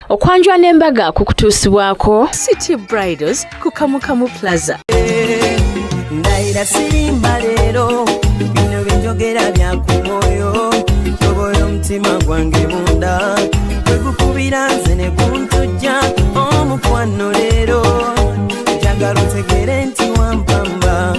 Okwanjula n'embaga kukutuusibwako City Bridals ku Kamukamu Plaza. Ndayira sirimba leero, bino byenjogera bya ku mwoyo. Tobola omutima gwange munda, gwegukubira nze ne guntujja omukwano leero. Njagala otegere nti wampamba,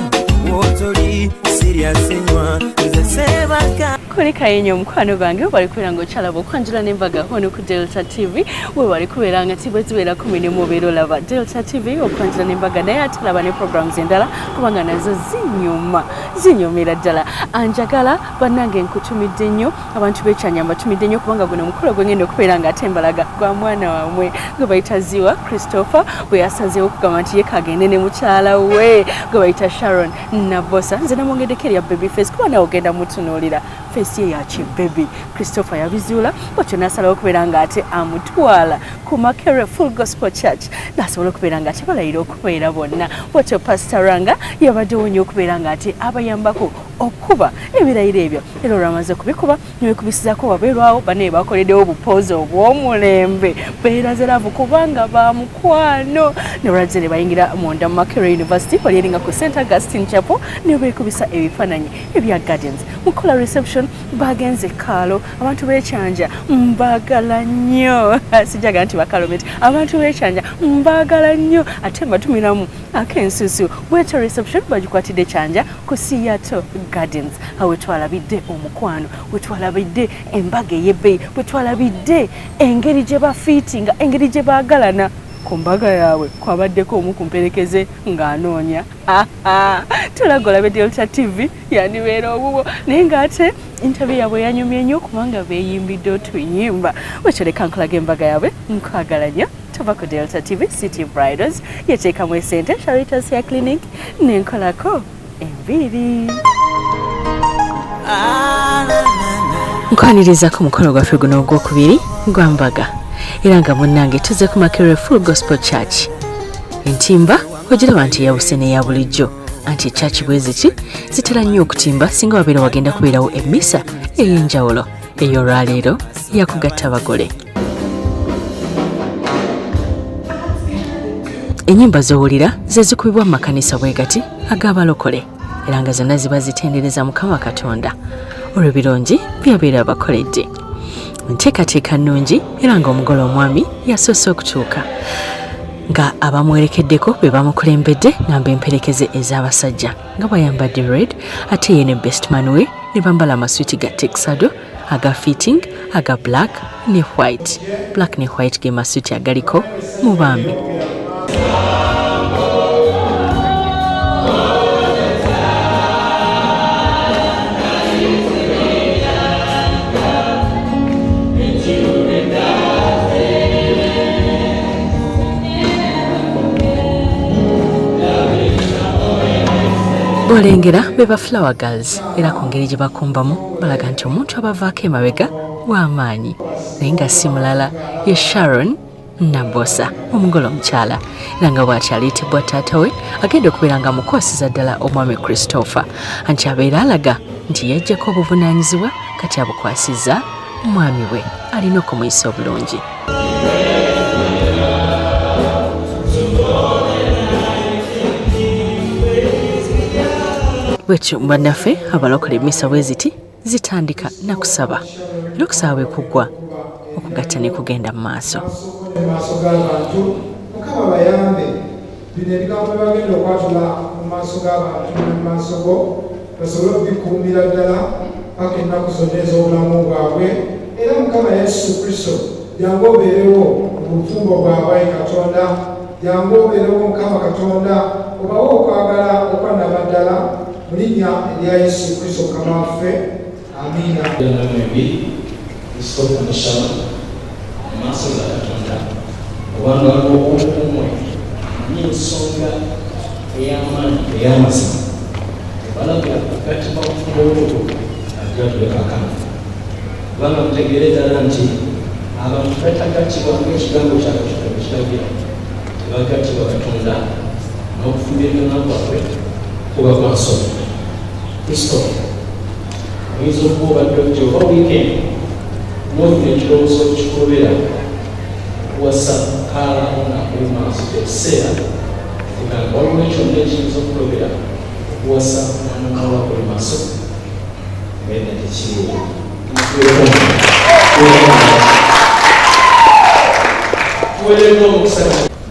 w'otoli sirya sinywa, nze seebaka. Kulikayo nnyo omukwano gwange, webali kubeera nga okyalaba Okwanjula n'Embaga wano ku Delta TV. Webali kubeera nga tibwe zibeera 10 obeera olaba Delta TV Okwanjula n'Embaga, naye ate olaba ne programs endala kubanga nazo zinyuma, zinyumira ddala. Anjagala bannange, nkutumidde nnyo abantu b'ekyanya, mbatumidde nnyo kubanga guno omukolo gwe ngenda okubeera nga ate mbalaga gwa mwana wammwe gwe bayita Ziwa Christopher, bwe yasazeewo okugamba nti ye kagende ne mukyala we gwe bayita Sharon Nabosa. Nze namwongeddeko erya baby face kuba nawe ogenda mutunuulira face ye ya kibebi. Christopher yabizuula bwatyo n'asalawo okubeera ng'ate amutwala ku Makerere Full Gospel Church n'asobola okubeera ng'ate balayira okubeera bonna. Bwatyo Pastor Ranga yabaddewo nnyo okubeera ng'ate abayambako okukuba ebirayiro ebyo, era olwamaze okubikuba nebekubisizaako wabeerwawo banaye bakoleddewo obupoozi obw'omulembe, beeraze love kubanga bamukwano. Ne lwazze ne bayingira munda mu Makerere University wali eringa ku St Augustine Chapel ne beekubisa ebifaananyi ebya gardens. Mukola reception bagenze kaalo. Abantu b'ekyanja mbagala nnyo, sijaga nti bakalometi, abantu b'ekyanja mbagala nnyo ate mbatumiramu ak'ensusu. Bwetyo reception bagikwatidde Kyanja ku Seattle Gardens, awo wetwalabidde omukwano, wetwalabidde embaga ey'ebbeeyi, wetwalabidde engeri gye bafiitinga, engeri gye baagalana. Ku mbaga yaabwe kwabaddeko omu ku mperekeze ng'anoonya tulaga olabe Delta TV yandibeera obubwo, naye ng'ate interview yaabwe yanyumye nnyo kubanga beeyimbidde otuyimba. Bwekyo leka nkulaga embaga yaabwe. Nkwagala nnyo, tuva ku Delta TV. City Bridals yeteekamu esente, Sharitas ya Clinic nenkolako enviiri. Nkwaniriza ku mukolo gwaffe guno ogwokubiri gwa mbaga, era nga munnange tuze ku Makerere Full Gospel Church. Entimba ogiraba nti eyabuse n'eya bulijjo, anti ekyaki bwe ziti zitera nnyo okutimba singa wabeera wagenda kubeerawo emmisa ey'enjawulo. Ey'olwaleero yakugatta bagole. Ennyimba z'owulira ze zikubibwa mu makanisa bwe gati ag'abalokole, era nga zonna ziba zitendereza Mukama Katonda olw'ebirungi byabeera abakoledde. Nteekateeka nnungi, era nga omugole omwami yasoose okutuuka nga abamuwerekeddeko be bamukulembedde, ngamba emperekeze ez'abasajja, nga bw'ayambadde red, ate ye ne best man we ne bambala amasuuti ga tuxedo aga fitting aga black ne white. Black ne white ge masuuti agaliko mu baami. Bolengera be ba flower girls, era ku ngeri gye bakumbamu balaga nti omuntu abavaako emabega w'amaanyi, naye nga si mulala ye Sharon Nabosa, omugole omukyala, era nga bw'ati aleetebwa taata we agenda okubeera nga mukwasiza ddala omwami Christopher, anti abeera alaga nti yajjako obuvunaanyizibwa kati abukwasizza mwami we, alina okumuyisa obulungi. Bwekyo bannaffe abalokole, emisa bwe ziti zitandika nakusaba, era okusaba bwe kuggwa okugatta ne kugenda mu maaso. Mu maaso g'abantu, Mukama bayambe bino ebigambo bye bagenda okwatula mu maaso g'abantu ne mu maaso go basobole okubikuumira ddala paka ennaku zonna ez'obulamu bwabwe. Era Mukama Yesu Kristo, jangu obeerewo mu bufumbo bwabwe. Ayi Katonda, jangu obeerewo. Mukama Katonda, obawe okwagala okwanamaddala mu linnya erya Yesu Kristo Mukama waffe, amiina. Mwembi, Christopher ne Sharon, mu maaso ga Katonda obanga obw'okumwe manyi ensonga ey'amaanyi ey'amazima ebalaga okugattibwa bufumbo obutukuvu ajjatule kaakano, kubanga mutegeere ddala nti abantu batagattibwa ng'ekigambo kya Katonda bwe kiragira tebagattibwa Katonda, n'okufumbirigana kwabwe kuba kwa nsobi. Christopher, oyinza okuba obadde ojja oba weekend n'ofuna ekirowoozo kikulobera. Okuwasa kaala ono akuli maaso kyekiseera okugamba waliwo kyonna ekiyinza okulobera okuwasa mwana muwala akuli maaso? Ngenda tekiriwo. Tuwereddwa omukisa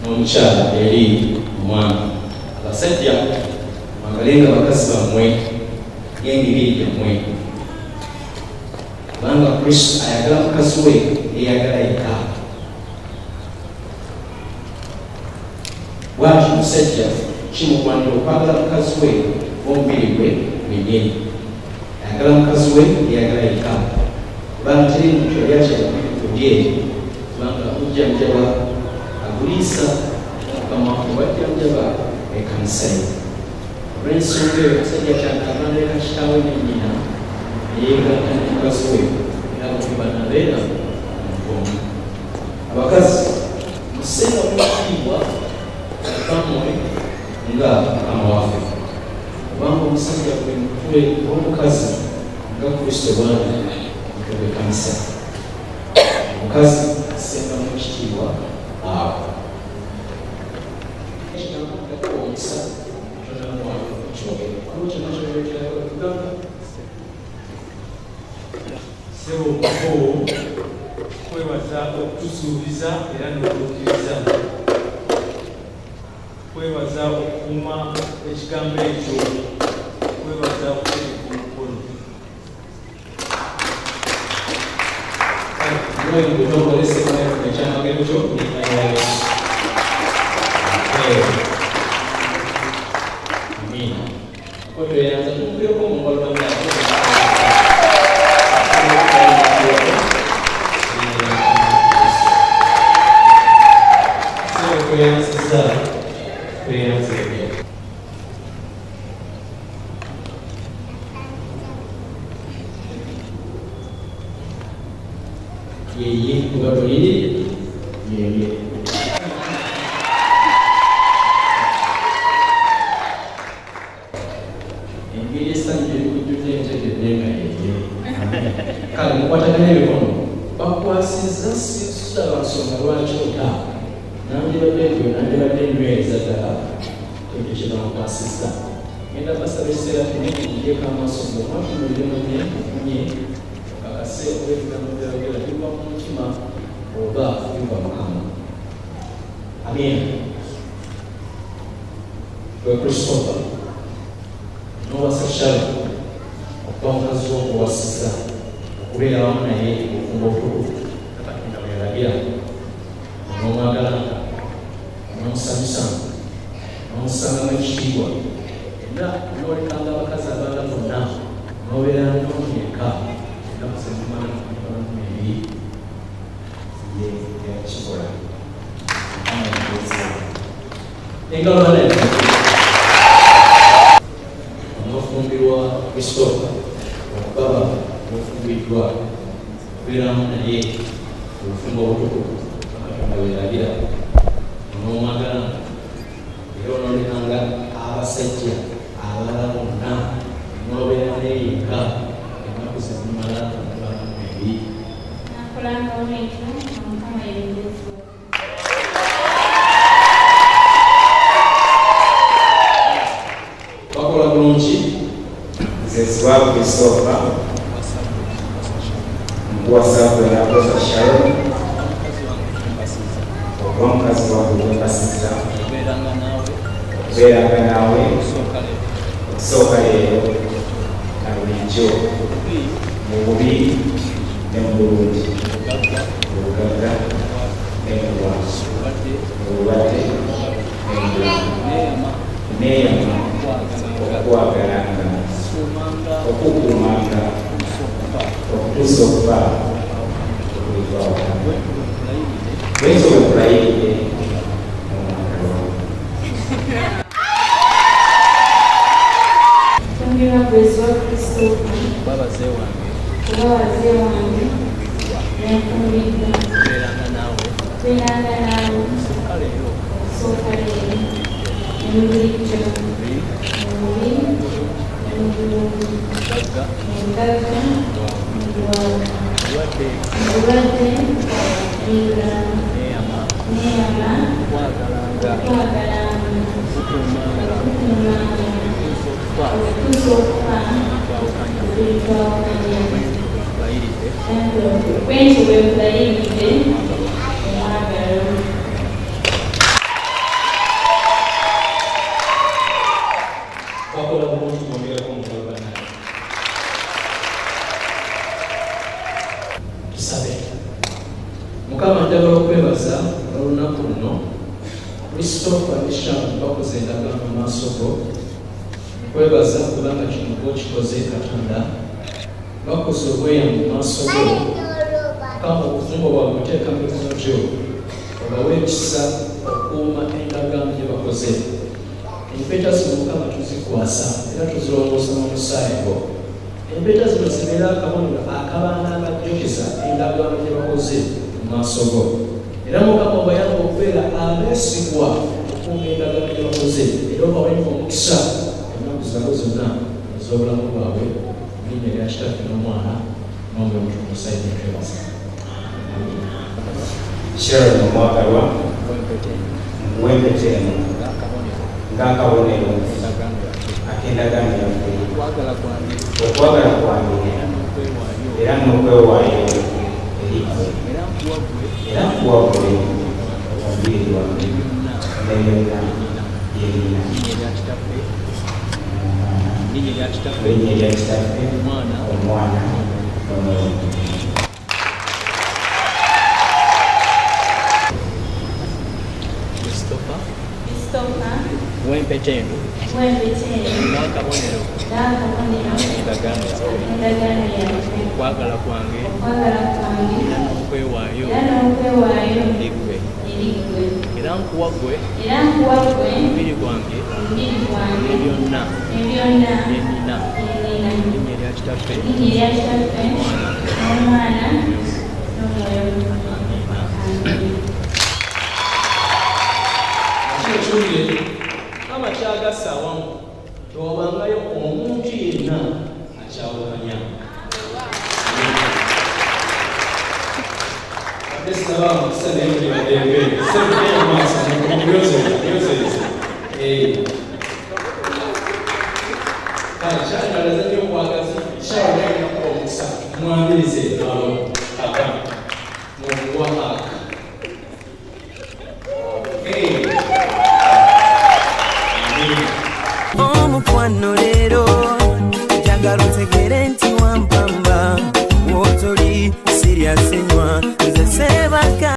n'omukyala eri omwami. Abasajja, mwagalenga bakazi bammwe ng'emibiri gyammwe, kubanga Kristo ayagala mukazi we eyagala yekka. Bw'atyo omusajja kimugwanira okwagala mukazi we ng'omubiri gwe gwennyini. Ayagala mukazi we eyagala yekka, kubanga teri muntu yali akyawa mubiri gwe, kubanga agujjanjaba, aguliisa, nga Mukama waffe bw'ajjanjaba ekkanisa ye. Olw'ensonga eyo omusajja kyanaava aleka kitaawe ne nnyina, ne yeegatta ne mukazi we, era bombi banaabeera muntu omu. Abakazi, mussengamu ekitiibwa babbammwe nga Mukama waffe, kubanga omusajja gwe mutwe gw'omukazi nga Kristo bw'ali omutwe gw'ekkanisa. Omukazi assengamu ekitiibwa bbaawe. Ekigambo Katonda omukisa tonamuwa kyogere. Waliwo kyonna kyoyogera tugamba. Ssebo omuko, kwebaza okutusuubiza era n'otuukiriza. Kwebaza okukuuma ekigambo ekyo. Kwebaza okutegeka omukolo. Mwoyo mutongole ssemalayo ekyamagero kyo n'erinnya lya Yesu. Amiina. Ko tweyanza tumukubireko mu ngalo bannange. Ssebo tweyanzizza, tweyanzeege. Yeye oba toliri yeye. Engeri essanyu gye likujjudde ntegedde nga yeye. Kale mukwatagane emikono. Bakwasizza siraba nsonga lwaki ota. Nandibadde gwe nandibadde nyweza ddala ekyo kye bankwasizza. Ngenda basaba ekiseera kino mugyeko amaaso ng'omwatunuulire munne mufunye okakase oba ebigambo by'ayogera biva mu mutima oba biva mu kamwa. Amiina. Gwe Christopher n'owasa Sharon okuba mukazi wo okuwasiza okubeera awamu naye obufumbo obutukuvu nga Katonda bwe yalagira, onoomwagalanga, onoomusanyusanga, onoomussangamu ekitiibwa, era onoolekanga abakazi abalala bonna n'obeera n'ono yekka ennaku ze mumala mu ebiri. Ye yakikola. Mukama yakozesa. Engalo banange. Onofumbirwa Christopher okubaba ofumbiddwa okubeeramu naye obufumbo obutukuvu nga Katonda bwe yalagira. Onoomwagalanga era onoolekanga abasajja abalala bonna n'obeera naye yekka ennaku ze mumala nga mubana mwembi. Nakolanga bwentyo nga Mukama ye mujulizi wange. Bakola bulungi. Nze Zziwa Christopher, nkuwasa gwe Nakoza Sharon okuba mukazi wange gwempasizza okubeeranga naawe okusooka leero na bulijjo mu bubi ne mu bulungi, mu bugagga ne mu bwavu, mu bulwadde ne mu bulamu. Neeyama okukwagalanga, okukukuumanga okutuusa okufa okulitwawula. Bwentyo bwe nkulayiridde omwagalwa. Fumbirwa Grace wa Christopher. Kuba baze wange. Kuba baze wange. Nenfumbiddwa. Kubeeranga naawe. Kubeeranga naawe. Okusooka leero. Okusooka leero. Ne mu bulijjo. Mu bubi. Ne mu bulungi. Mu bugagga. Mu bugagga. Mu bwavu. Mu bulwadde. Mu bulwadde. Ne mu bulamu. Neeyama. Okukuumanga. Okukuumanga. Okutuusa okufa. Okutuusa okufa. Kwawukanya. Kulitwawukanya. Bwe nkulayiride. Bwentyo bwe nkulayiridde. Omwagalwa. Bakola bulungi, mwongerako mugalo bannange. Tusabe. Mukama, njagala okwebaza olunaku luno. Christopher ne Sharon bakoze endagaano mu maaso go. Nkwebaza kubanga kino gwokikoze, Katonda. Bakoze obweyamu mu maaso go. Mukama, obufumbo bwabwe buteeka mu mikono gyo, obawe ekisa okukuuma endagaano gye bakoze. Empeta zino, Mukama, tuzikwasa era tuzirongoosa mu musaayi gwo. Empeta zino zibeere akabonero akabaana akajjukiza endagaano gye bakoze mu maaso go. Era Mukama, obayamba okubeera abeesigwa okukuuma endagaano gye bakoze, era obawe omukisa ennaku zaabwe zonna ez'obulamu bwabwe. Mu linnya lya Kitaffe n'Omwana n'Omwoyo Omutukuvu twebaza. Sharon omwagalwa, nkuwa empeta eno ng'akabonero ak'endagaano yaffe, okwagala kwange era n'okwewaayo eri ggwe. Era nkuwa ggwe omubiri gwange ne byonna bye nnina. Mu linnya erya Kitaffe, Omwana n'Omwoyo Omutukuvu. Christopher, Christopher, w'empeta eno w'empeta eno ng'akabonero ng'akabonero endagaano yaffe, endagaano yaffe, okwagala kwange okwagala kwange era n'okwewaayo era n'okwewaayo eri ggwe. Eri ggwe. Era nkuwa ggwe Era nkuwa ggwe omubiri gwange omubiri gwange ne byonna ne byonna bye nnina. Bye nnina. Linnya erya Kitaffe, Linnya erya Kitaffe, n'Omwana n'Omwoyo Omutukuvu. Amiina. Kino kiwulire, Mukama kyagasse awamu, tewabangayo omuntu yenna akyawukanya. Ate sinaba mukisa, naye muli baddembe sebugenda maaso muyozereze. Kale kyandalaza nnyo obwagazi. Sharon naye nakuba omukisa, mwanirize alo kaka nomuwa.